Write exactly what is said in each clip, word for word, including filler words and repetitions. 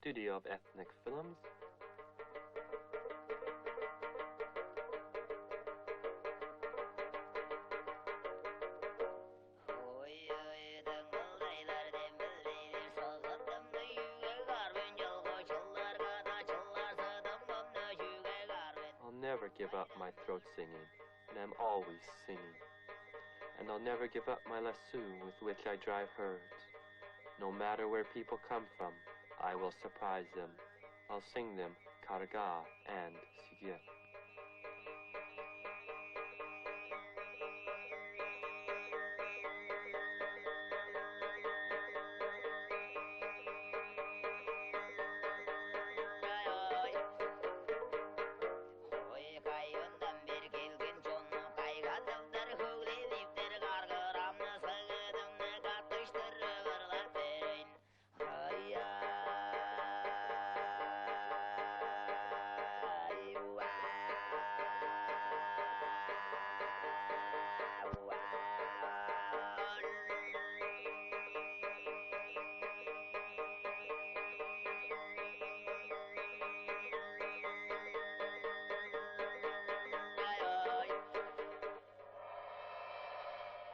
studio of ethnic films. I'll never give up my throat singing, and I'm always singing. And I'll never give up my lasso with which I drive herds. No matter where people come from, I will surprise them. I'll sing them карга and сиге.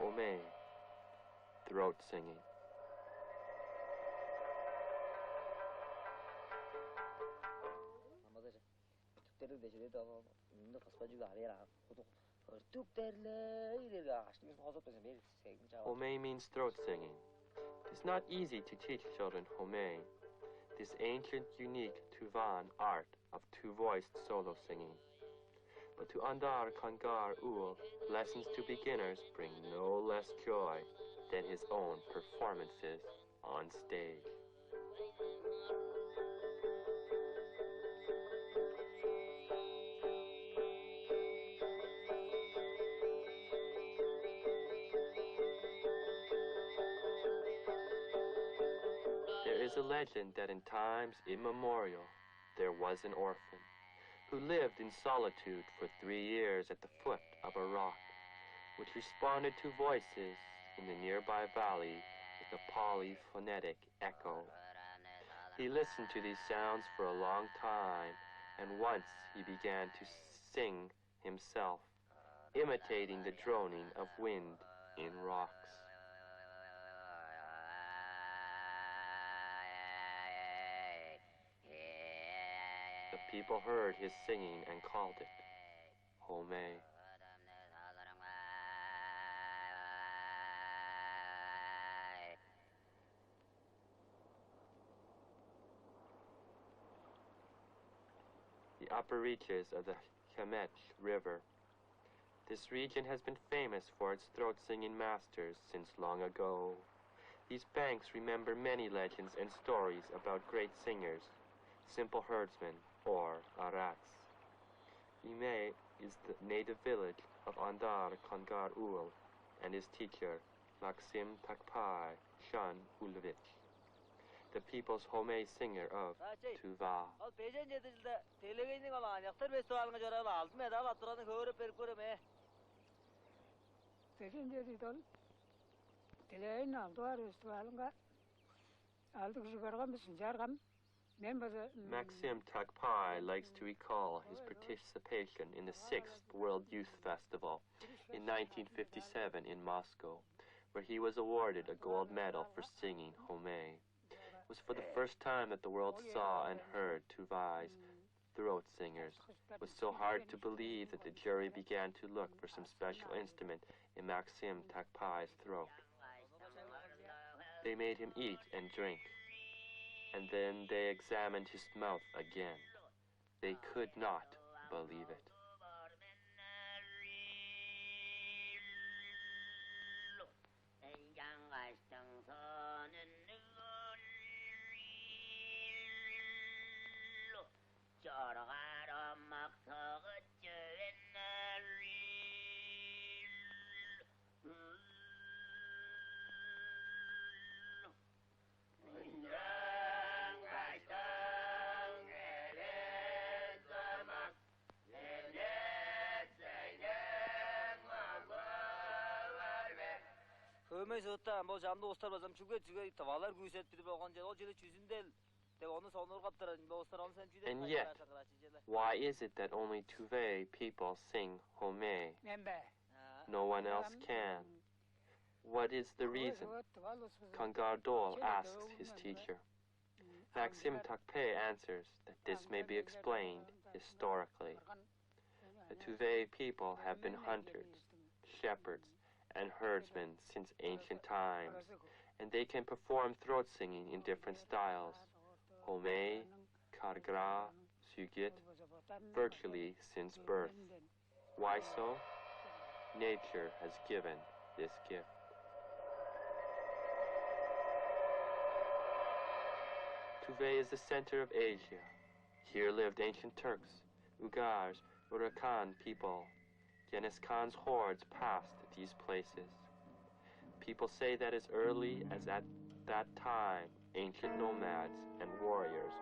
Homey, throat singing. Намазы түктерлиг дежеледи, ынды кыспа чүгле авыяр кудук өртүктерлей дерге аштың озуп десем бер сегин чава. Homey means throat singing. It's not easy to teach children Homey, this ancient, unique Tuvan art of two-voiced solo singing. But to Andar Kangar Uul, lessons to beginners bring no less joy than his own performances on stage. There is a legend that in times immemorial there was an orphan who lived in solitude for three years at the foot of a rock, which responded to voices in the nearby valley with a polyphonetic echo. He listened to these sounds for a long time, and once he began to sing himself, imitating the droning of wind in rocks. The people heard his singing and called it Homey. The upper reaches of the Hemet River. This region has been famous for its throat-singing masters since long ago. These banks remember many legends and stories about great singers, simple herdsmen, or arats. Ime is the native village of Andar Kangar Uul and his teacher, Maxim Takpai Shan Ulvich, the people's Homey singer of Tuva. Ол бежен чеди чылда делегейниң ол аныяктар фестивалынга чораан алды медаль ап турганын хөөреп берип көрем ээ. Бежен чеди чылда ол делегейниң алды бар фестивалынга алды кижи барган бис, ынчаарга ам мен база, м, Maxim Takpai likes to recall his participation in the sixth World Youth Festival in nineteen fifty-seven in Moscow, where he was awarded a gold medal for singing Homey. It was for the first time that the world saw and heard Tuvai's throat singers. It was so hard to believe that the jury began to look for some special instrument in Maxim Takpai's throat. They made him eat and drink, and then they examined his mouth again. They could not believe it. Чоргаар омак согут чүвен. Ынчан каштаң элес омак, сенет сенен маңгылар бе. Хөмей сыыттаан бо чамдык улустар базам чүге чүге тывалар күүседип билип болган чер, ол чери чүзүндел Деп ону сонургап турар, достар, ону сен чүү деп... And yet, why is it that only Tuvey people sing Home? Мен бе? No one else can. What is the reason? Kangar Dol asks his teacher. Maxim Takpe answers that this may be explained historically. The Tuvey people have been hunters, shepherds, and herdsmen since ancient times, and they can perform throat singing in different styles: Homei, Kargra, Sugit, virtually since birth. Why so? Nature has given this gift. Tuvey is the center of Asia. Here lived ancient Turks, Uyghurs, Arakan people. Genghis Khan's hordes passed these places. People say that as early as at that time, ancient nomads and warriors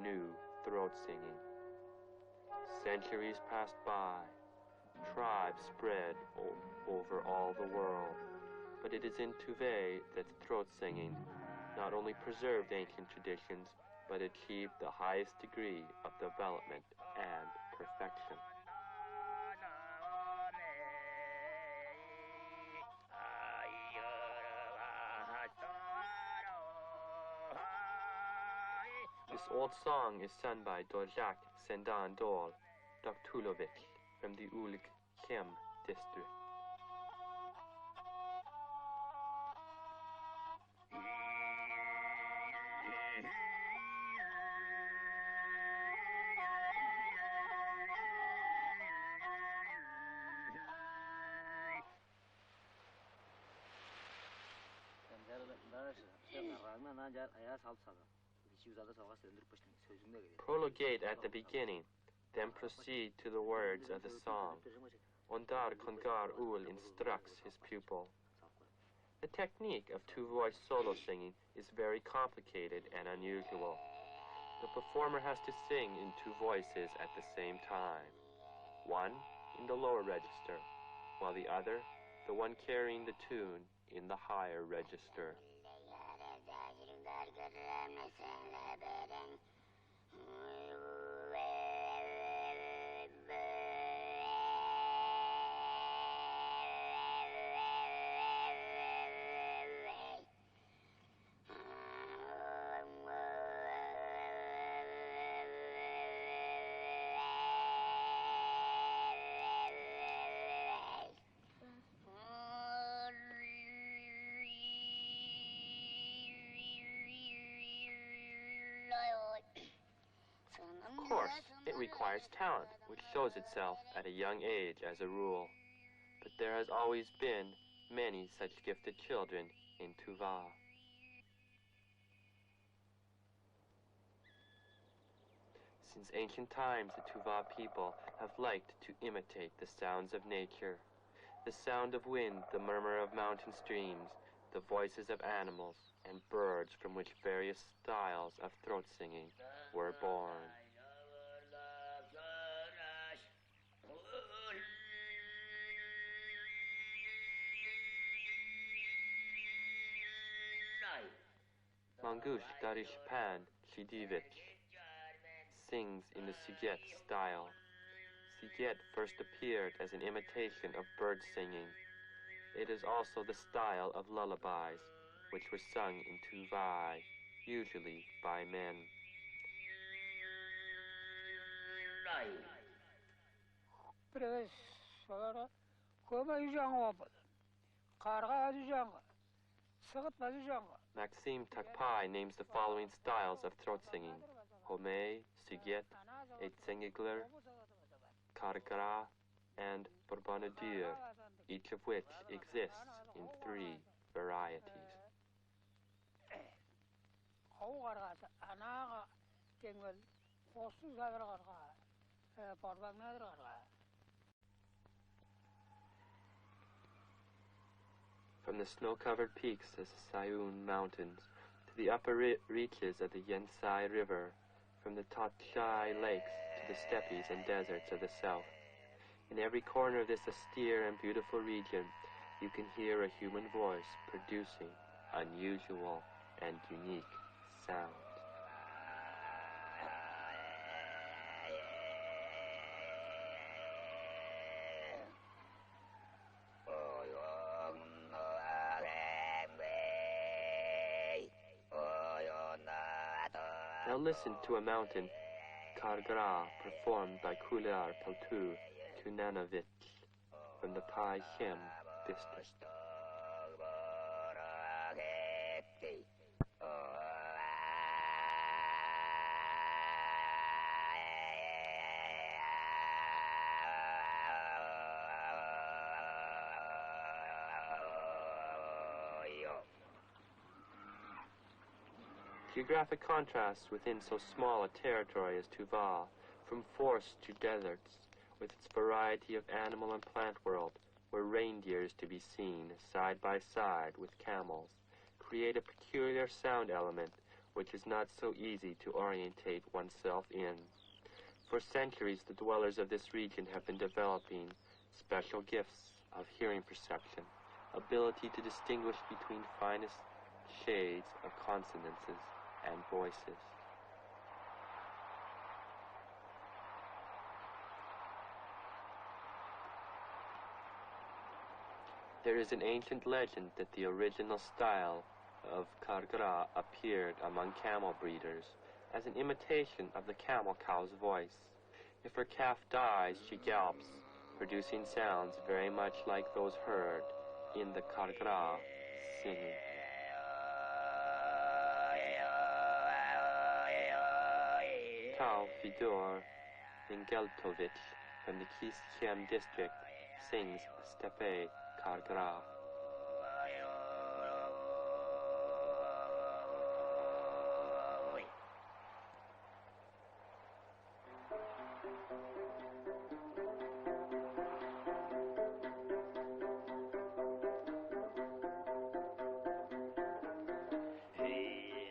knew throat singing. Centuries passed by. Tribes spread o-, over all the world. But it is in Tuvey that throat singing not only preserved ancient traditions, but achieved the highest degree of development and perfection. This old song is sung by Dojak Sendan Dol, Doktulovich, from the Ulik Khem district. Prolongate at the beginning, then proceed to the words of the song. Ondaar Kongar Uul instructs his pupil. The technique of two-voice solo singing is very complicated and unusual. The performer has to sing in two voices at the same time, one in the lower register, while the other, the one carrying the tune, in the higher register. Of course, it requires talent, which shows itself at a young age as a rule. But there has always been many such gifted children in Tuva. Since ancient times, the Tuva people have liked to imitate the sounds of nature. The sound of wind, the murmur of mountain streams, the voices of animals, and birds from which various styles of throat singing were born. Mangush Darishpan Shidivich sings in the Siget style. Siget first appeared as an imitation of bird singing. It is also the style of lullabies, which were sung in Tuvai, usually by men. Бир эвес олар хөмей жаңы болду. Карга бажы жаңы, сыгыт бажы жаңы. Maxim Takpai names the following styles of throat singing: Homei, Siget, Eitzengigler, Kargra, and Burbanadir, each of which exists in three varieties. Хову каргаазы анаага деңнел, хостуг садыр каргаа, борбаңнадыр каргаа. From the snow-covered peaks of the Sayun Mountains to the upper re- reaches of the Yensai River, from the Tatchai Lakes to the steppes and deserts of the south, in every corner of this austere and beautiful region, you can hear a human voice producing unusual and unique sounds. Now listen to a mountain Kargra performed by Kular Paltu to Nunavut from the Pai Khem district. Geographic contrasts within so small a territory as Tuva, from forests to deserts, with its variety of animal and plant world, where reindeers to be seen side by side with camels, create a peculiar sound element which is not so easy to orientate oneself in. For centuries, the dwellers of this region have been developing special gifts of hearing perception, ability to distinguish between finest shades of consonances and voices. There is an ancient legend that the original style of Kargra appeared among camel breeders as an imitation of the camel cow's voice. If her calf dies, she gallops, producing sounds very much like those heard in the Kargra singing. Tau Fidur Ingeltovich from the Kis Khem district sings Steppe Kargra.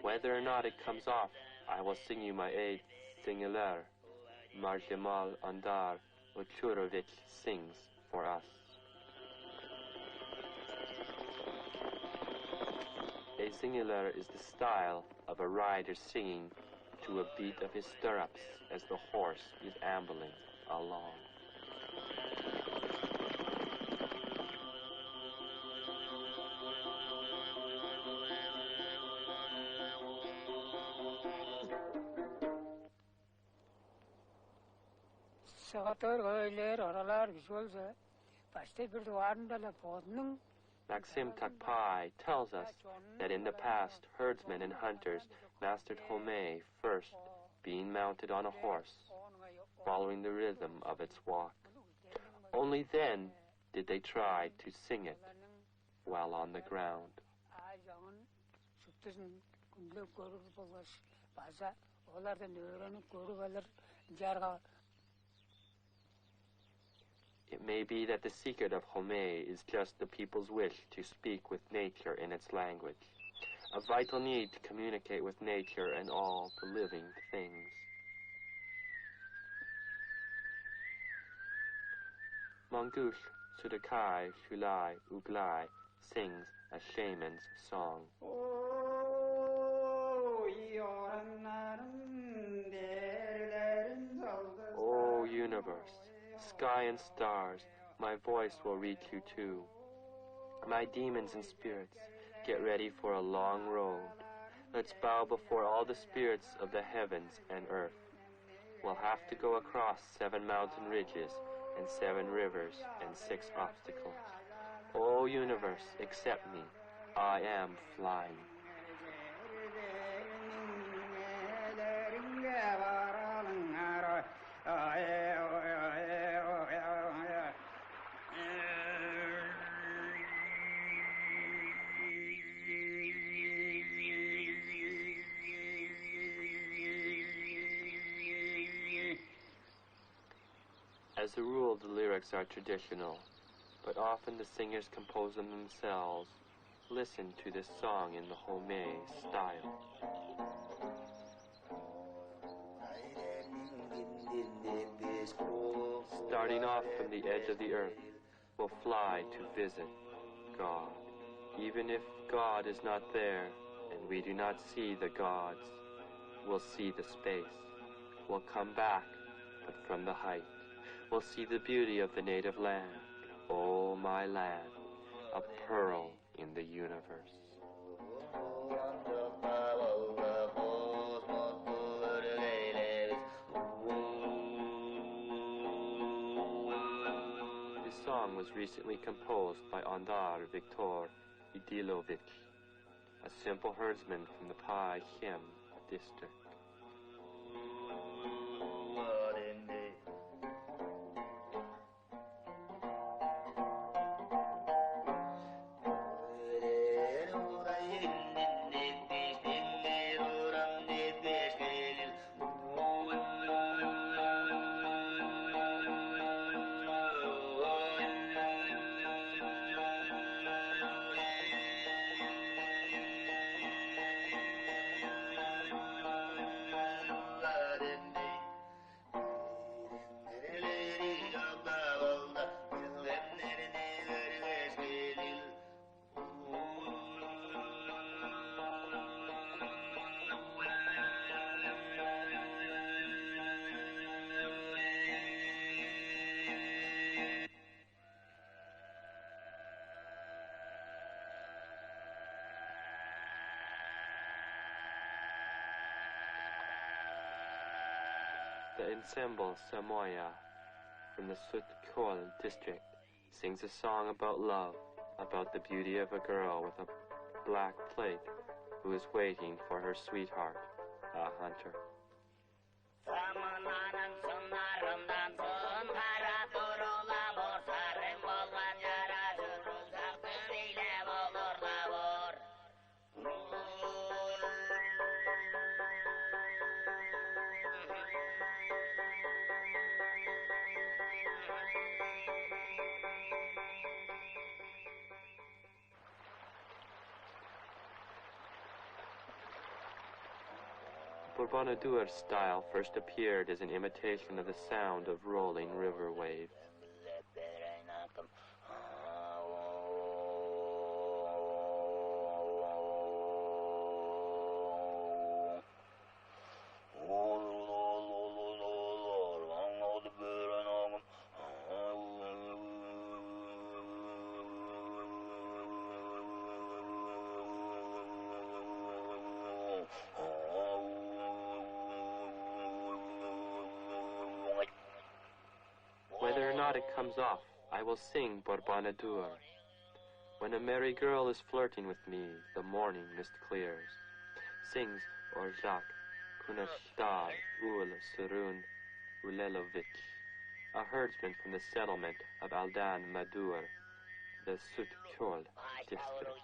Whether or not it comes off, I will sing you my eighth singular, Marjemal Andar Ochurovich sings for us. A singular is the style of a rider singing to a beat of his stirrups as the horse is ambling along. Сагатыр көйлер оралаар кижи болза, баштай бир дугаарында-ла бодунуң Maxim Takpai tells us that in the past, herdsmen and hunters mastered Homei first, being mounted on a horse, following the rhythm of its walk. Only then did they try to sing it while on the ground. Сүттүзүн хүнлүг көрүр болгаш база олардан өөренип көрүп алыр ынчаарга. It may be that the secret of Homei is just the people's wish to speak with nature in its language, a vital need to communicate with nature and all the living things. Mongoose, Sudakai, Shulai, Uglai, sings a shaman's song. O universe, sky and stars, my voice will reach you too. My demons and spirits, get ready for a long road. Let's bow before all the spirits of the heavens and earth. We'll have to go across seven mountain ridges and seven rivers and six obstacles. O universe, accept me. I am flying. As a rule, the lyrics are traditional, but often the singers compose them themselves. Listen to this song in the Homei style. Starting off from the edge of the earth, will fly to visit God. Even if God is not there and we do not see the gods, we'll see the space. We'll come back, but from the height. We'll see the beauty of the native land. Oh, my land, a pearl in the universe. was recently composed by Andar Viktor Idilovich, a simple herdsman from the Pai Khem district. The ensemble Samoya from the Sut Kol district sings a song about love, about the beauty of a girl with a black plate who is waiting for her sweetheart, a hunter. Сымынаның сыннарындан сын кара турула бор, сарың болган чара чурул сактып эйлеп олурла бор. Burbanaduar's style first appeared as an imitation of the sound of rolling river waves. Whether or not it comes off, I will sing Borbanadur. When a merry girl is flirting with me, the morning mist clears. Sings Orjak Kunashtar Ul Surun Ulelovich, a herdsman from the settlement of Aldan Madur, the Sut Kol district.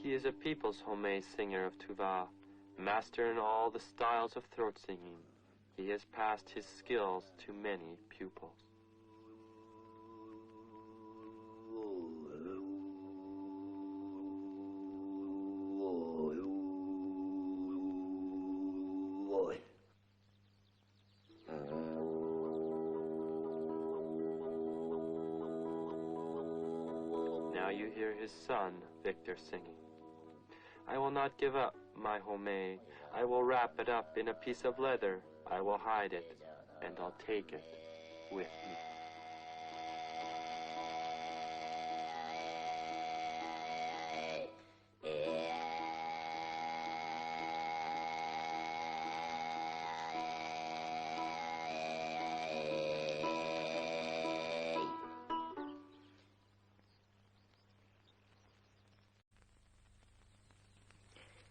He is a people's Home singer of Tuva, master in all the styles of throat singing. He has passed his skills to many pupils. Now you hear his son, Victor, singing. I will not give up my Home. I will wrap it up in a piece of leather. I will hide it, and I'll take it with me.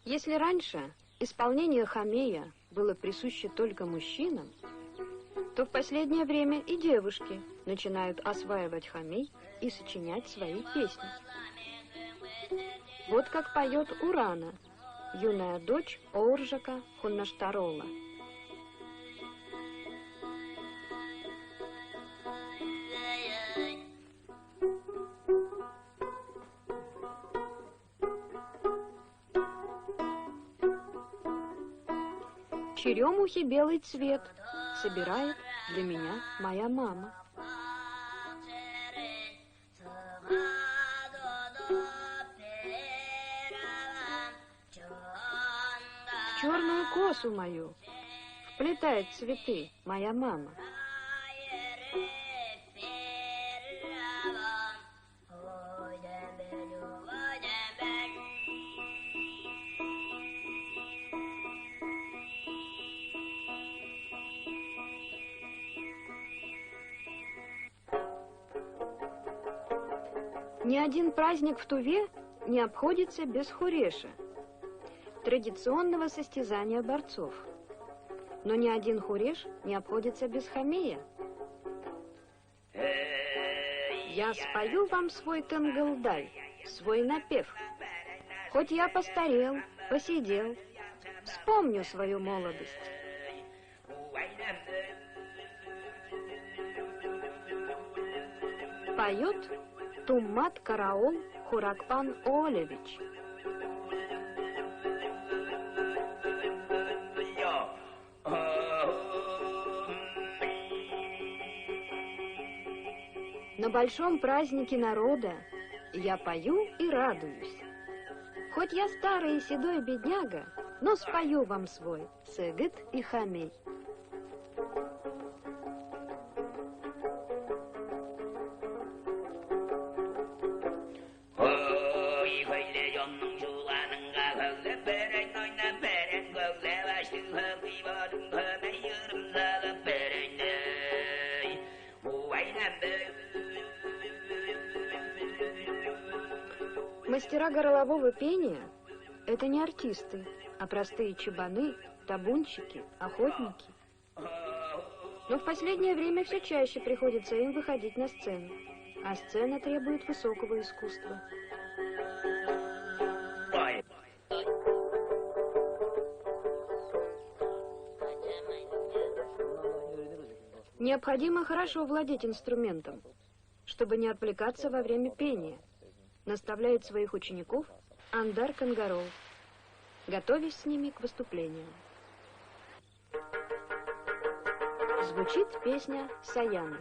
Если раньше исполнение хамея было присуще только мужчинам, то в последнее время и девушки начинают осваивать хамей и сочинять свои песни. Вот как поет Урана, юная дочь Ооржака Хуннаштарола. В черёмухе белый цвет собирает для меня моя мама. Косу мою вплетает цветы моя мама. Ни один праздник в Туве не обходится без хуреша, традиционного состязания борцов. Но ни один хуреш не обходится без хамея. Я спою вам свой кынгылдай, свой напев. Хоть я постарел, посидел, вспомню свою молодость. Поет Туммат Караул Хуракпан Олевич. На большом празднике народа я пою и радуюсь. Хоть я старый и седой бедняга, но спою вам свой сыгыт и хамей. Ой, хөйле чоннуң чууланынга хөглеп берейн, ойнап берейн, хөглеп аштыг хөглей бодум, хөмей ырым салып берейн, эй. Увайнам бе. Мастера горлового пения — это не артисты, а простые чабаны, табунщики, охотники. Но в последнее время все чаще приходится им выходить на сцену, а сцена требует высокого искусства. Необходимо хорошо владеть инструментом, чтобы не отвлекаться во время пения, наставляет своих учеников Андар Кангарол, готовясь с ними к выступлению. Звучит песня Саяны.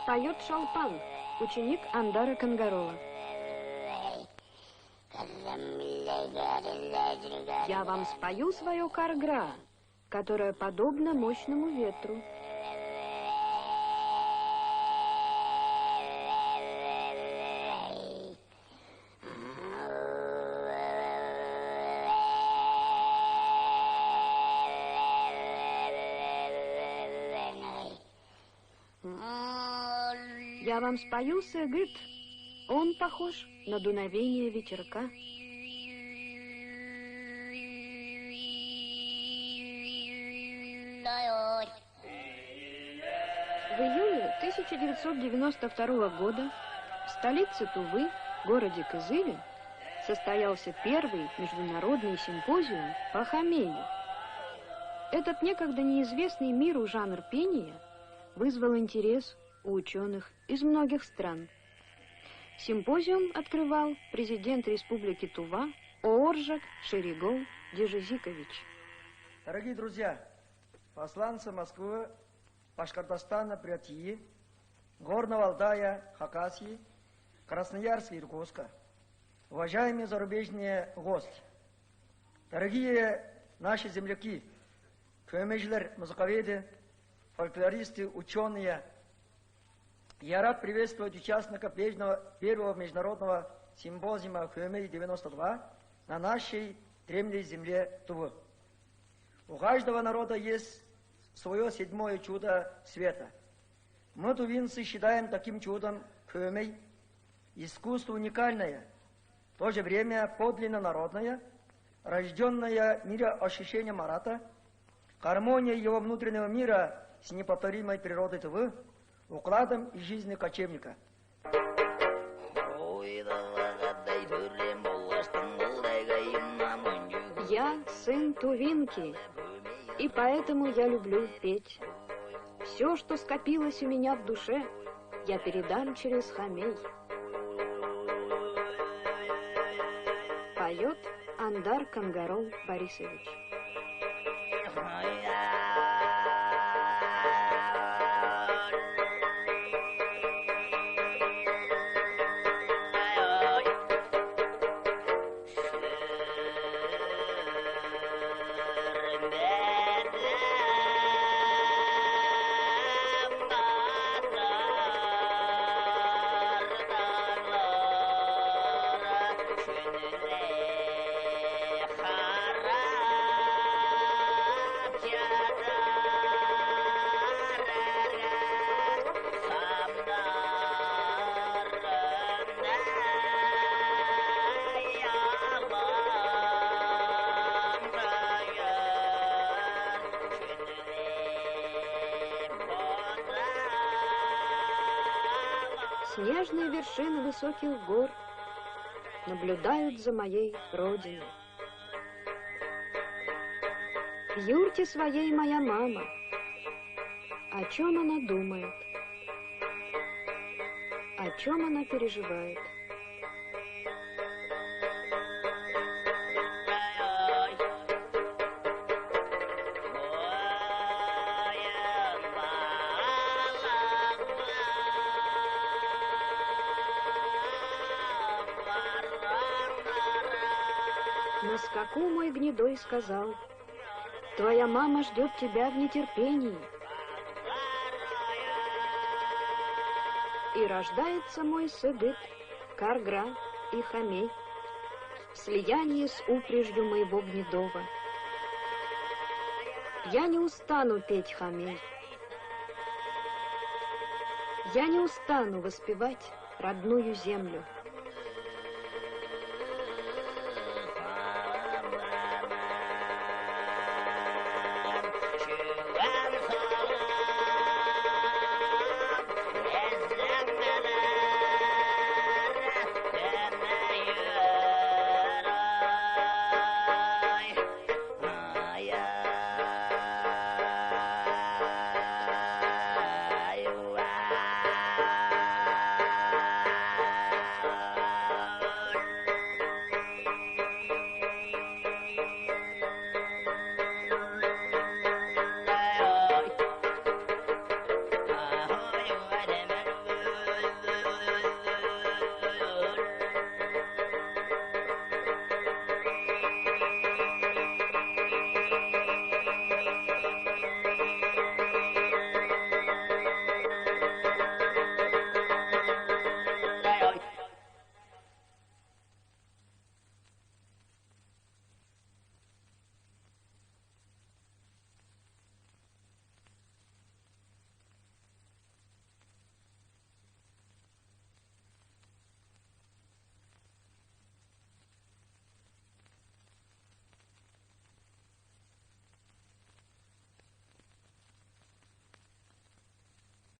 Поет Шолпан, ученик Андара Кангарола. Я вам спою свое каргра, которое подобно мощному ветру. Я вам спою сыгыт. Он похож на дуновение ветерка. В июне тысяча девятьсот девяносто второго года в столице Тувы, городе Кызыле, состоялся первый международный симпозиум по хамею. Этот некогда неизвестный миру жанр пения вызвал интерес у учёных из многих стран. Симпозиум открывал президент Республики Тува Ооржак Шеригол Дежизикович. Дорогие друзья, посланцы Москвы, Башкортостана, Бурятии, Горного Алтая, Хакасии, Красноярска, Иркутска, уважаемые зарубежные гости, дорогие наши земляки, хөөмейжилер, музыковеды, фольклористы, учёные, я рад приветствовать участников первого международного симпозиума «Хөөмей девяносто два» на нашей древней земле Тувы. У каждого народа есть своё седьмое чудо света. Мы, тувинцы, считаем таким чудом хөөмей, Искусство уникальное, в то же время подлинно народное, рождённое мироощущением Марата, гармония его внутреннего мира с неповторимой природой Тывы, укладом из жизни кочевника. Я сын Тувинки, и поэтому я люблю петь. Все, что скопилось у меня в душе, я передам через хомей. Поёт Андар Кангарол Борисович. Снежные вершины высоких гор наблюдают за моей родиной. В юрте своей моя мама. О чем она думает? О чем она переживает? На скаку мой гнедой сказал: «Твоя мама ждёт тебя в нетерпении». И рождается мой сыгыт, каргра и хомей в слиянии с упряжью моего гнедова. Я не устану петь хомей. Я не устану воспевать родную землю.